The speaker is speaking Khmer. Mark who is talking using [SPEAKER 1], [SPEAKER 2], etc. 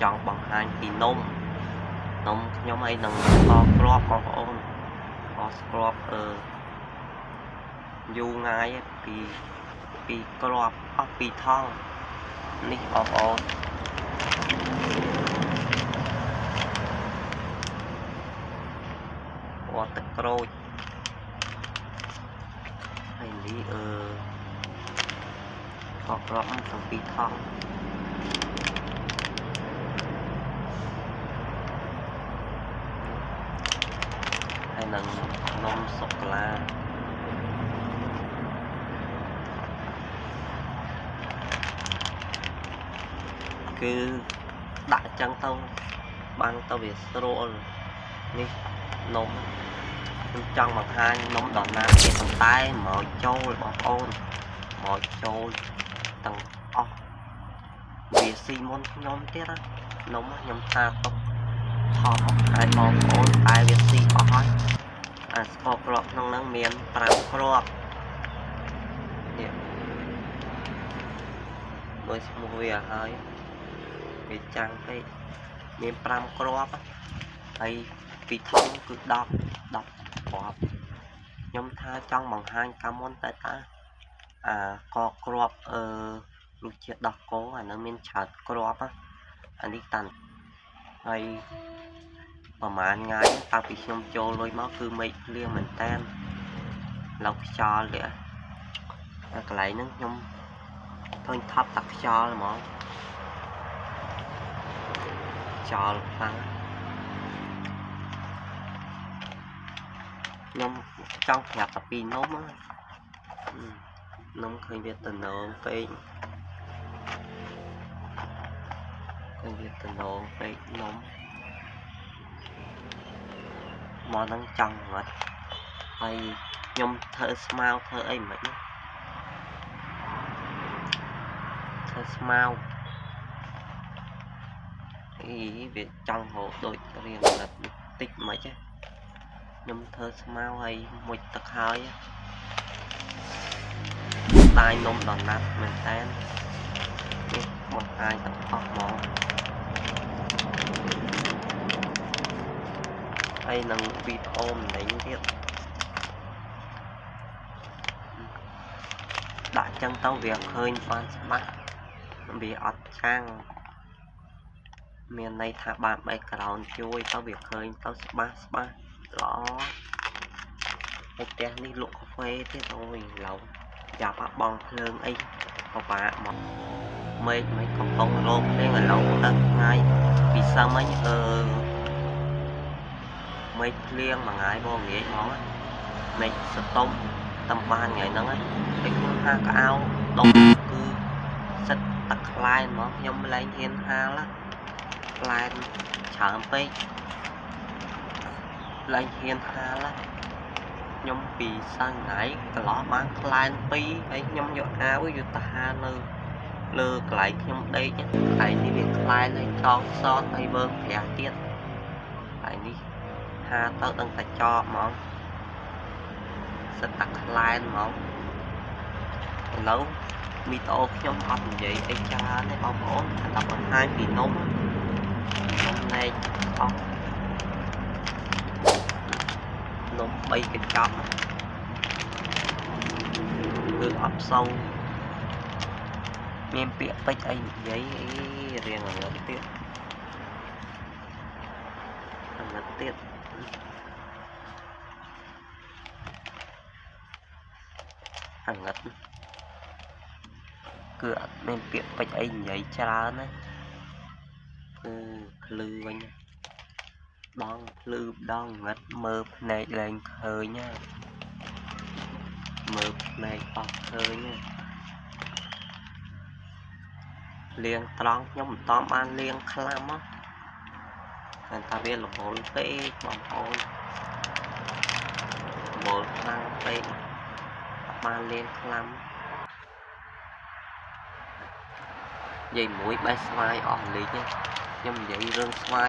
[SPEAKER 1] ចង់បង្ហាញពីនំនំខ្ញុំអីនឹងខគ្រាប់បងប្អូនខស្គ្រាប់អឺយូរថ្ងៃពីពីគ្រាប់អស់ពីថង់នេះបងប្អូនពណ៌ទឹកក្រូចហើយនេះអឺខគ្រាប់ទាំងពីរថង់ហើយនឹងនំសូកូឡាគឺដាក់ចឹងទៅបាំងទៅវាស្រួលនេះនំខ្ញុំចង់បង្ហាញនំដល់ណាទៀតប៉ុន្តែមកចូលបងប្អូនមកចូលទាំងអស់វាស៊ីមុនខ្ញុំទៀតណានំខ្ញុំថាទុកថតបង្ហាញបងប្អូនតែវាស៊ីអស់ហើយអាស្ករគ្រាប់ក្នុងហ្នឹងមាន5គ្រាប់នេះមើលឈ្មោះវាហើយវាចាំងពេកមាន5គ្រាប់ហើយពីថងគឺ10 10គ្រាប់ខ្ញុំថាចង់បង្ហាញកាលមុនតែតាអាកគ្រាប់អឺរសជាតិដោះគោអានឹងមានច្រើនគ្រាប់អានេះតាន់ហើយប្រហែលថ្ងៃតាំងពីខ្ញុំចូលលុយមកគឺមេឃភ្លៀងមែនតែនឡូវខ្យល់ទៀតកន្លែងហ្នឹងខ្ញុំឃើញថប់តាខ្យល់ហ្មងខ្យល់ខ្លាំងខ្ញុំចង់ប្រាប់តែពីនំនំឃើញវាតំណងពេកឃើញវាតំណងពេកនំមកហ្នឹងចង់អត់ហើយខ្ញុំធ្វើស្មៅធ្វើអីមិនធ្វើស្មៅអីវាចង់រកដូចរៀងលិតតិចមិនទេខ្ញុំធ្វើស្មៅហើយមុជទឹកហើយតាយនំដល់ណាត់មែនតើនេះបង្ហាញទាំងអស់ហ្មងហើយនឹងវីដេអូម្លេងទៀតដាក់ចឹងទៅវាឃើញបានច្បាស់វាអត់ចាំងមានន័យថាបាន background ជួយទៅវាឃើញទៅច្បាស់ច្បាស់ល្អហើយផ្ទះនេះលក់កាហ្វេទៀតអូយឡូវយ៉ាប់បងភ្លើងអីពិបាកមកមេឃមិនកំពុងរោភ្លៀងឥឡូវទៅថ្ងៃពីសឹមមិញអឺមេឃភ្លៀងមួយថ្ងៃបងងាយហ្មងមេឃសតុំតំបានថ្ងៃហ្នឹងហើយខ្ញុំហាក្អៅដុំគឺសិតតែខ្លែនហ្មងខ្ញុំលែងហ៊ានហាលខ្លែនច្រើនពេកលែងហ៊ានហាលខ្ញុំពីសិងថ្ងៃកន្លោះបានខ្លែន2ហើយខ្ញុំយកអាវយកទៅហាលនៅលើកន្លែងខ្ញុំដេកកន្លែងនេះវាខ្លែនហើយចងសតហើយវើប្រាស់ទៀតកន្លែងនេះហាទៅដឹងតែចប់ហ្មងសិតតែខ្លែនហ្មងឥឡូវវីដេអូខ្ញុំអត់និយាយអីច្រើនទេបងប្អូនតែបង្ហាញពីនំនំណែកអស់នំ3កញ្ចប់គឺអត់សូវមានពាក្យពេចន៍អីនិយាយអីរៀងងឹតទៀតងឹតទៀតងឹតគឺអត់មានពាក្យពេចន៍អីនិយាយច្រើនណាគឺភ្លឺវិញដងភ្លឺដងងឹតមើលភ្នែកលែងឃើញណាមើលភ្នែកអត់ឃើញណាលៀងត្រង់ខ្ញុំមិនតបានលៀងខ្លាំងមកតែថាវារវល់ពេកបងប្អូនរវល់ខ្លាំងពេកបានលៀងខ្លាំងនិយាយមួយបេះស្វាយអស់លីងខ្ញុំនិយាយរឿងស្វាយ